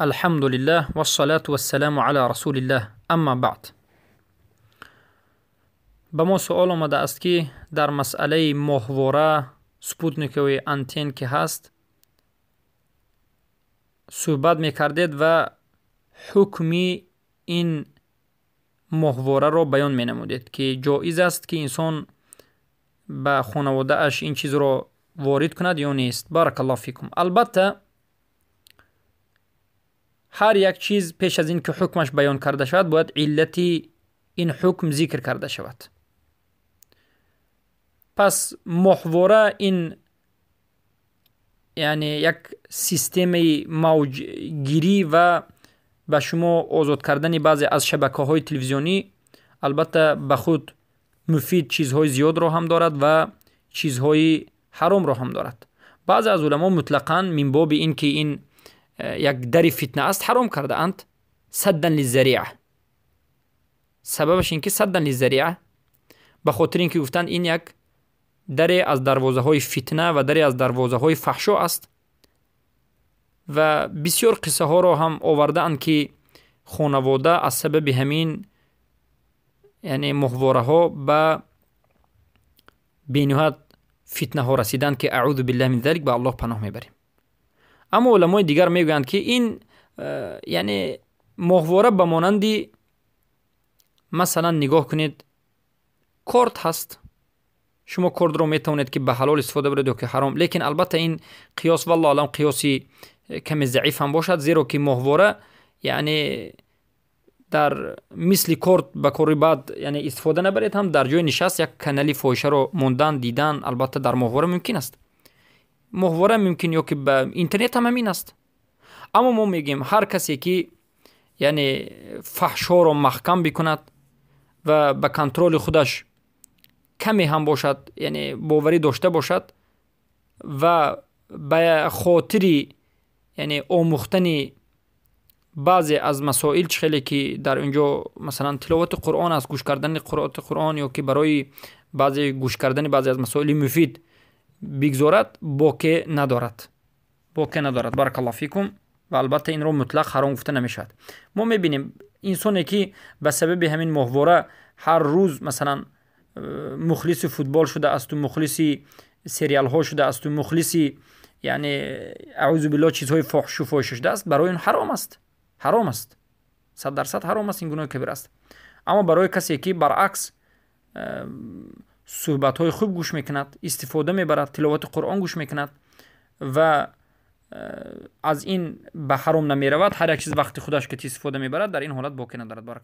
الحمد لله والصلاة والسلام على رسول الله اما بعد. Ба мо суол омадааст, ки дар масъалаи моҳвора, спутниковый антен ки ҳаст, суҳбат мекардед ва ҳукми ин моҳвораро баён менамудед, ки ҷоиз аст, ки инсон ба хонаводааш ин чизро ворид кунад ё нест. بارك الله فيكم. Албатта, ҳар як чиз пеш аз ин ки ҳукмаш баён карда шавад, бояд иллати ин ҳукм зикр карда шавад. Пас моҳвора ин яъне як системаи мавҷгирӣ ва ба шумо озод кардани баъзе аз шабакаҳои телевизионӣ албатта ба худ муфид чизҳои зиёдро ҳам дорад ва чизҳои ҳаромро ҳам дорад. Баъзе аз уламо мутлақан мин боби ин ки ин як дари фитна аст, ҳаром кардаанд. سدا للذريعة. Сабабаш ин ки سدا للذريعة, ба хотири ин ки гуфтанд, ин як даре аз дарвозаҳои фитна ва даре аз дарвозаҳои фаҳшо аст. Ва бисёр қиссаҳоро ҳам овардаанд, ки хонавода аз сабаби ҳамин, яъне моҳвораҳо, ба бениҳоят фитнаҳо расиданд, ки أعوذ بالله من ذلك, ба Аллоҳ паноҳ мебарем. Аммо уламои дигар мегӯянд, ки ин яъне моҳвора ба монанди, масалан, нигоҳ кунед, корт ҳаст. Шумо кортро метавонед, ки ба ҳалол истифода баред ё ки ҳаром. Лекин албатта ин қиёс, والله أعلم, қиёси каме заиф ҳам бошад, зеро ки моҳвора яъне дар мисли корт ба кори бад яъне истифода набаред ҳам, дар ҷои нишаст як канали фоҳишаро мондан, дидан албатта дар моҳвора мумкин аст. Моҳвора мумкин ё ки ба интернет ҳам ҳамин аст. Аммо мо мегӯем, ҳар касе ки яъне фаҳшоро маҳкам бикунад ва ба контроли худаш каме ҳам бошад, яъне боварӣ дошта бошад ва ба хотири яъне омӯхтани баъзе аз масоил, чӣ хеле ки дар ин ҷо, масалан, тиловати Қуръон аст, гӯш кардани қироати Қуръон ё ки барои баъзе гӯш кардани баъзе аз масоили муфид бигзорад, боке надорад, боке надорад. بارك الله فيكم. Ва албатта инро мутлақ ҳаром гуфта намешавад. Мо мебинем, инсоне ки ба сабаби ҳамин моҳвора ҳар рӯз, масалан, мухлиси футбол шудаасту мухлиси сериалҳо шудаасту мухлиси, яъне, أعوذ بالله, чизҳои фоҳишу фоҳиша шудааст, барои он ҳаром аст, ҳаром аст, 100% ҳаром аст, ин гуноҳи кабир аст. Аммо барои касе ки баръакс суҳбатҳои хуб гӯш мекунад, истифода мебарад, тиловати Қуръон гӯш мекунад ва аз ин ба ҳаром намеравад, ҳар як чиз вақти худаш ки истифода мебарад, дар ин ҳолат боке надорад. بارك.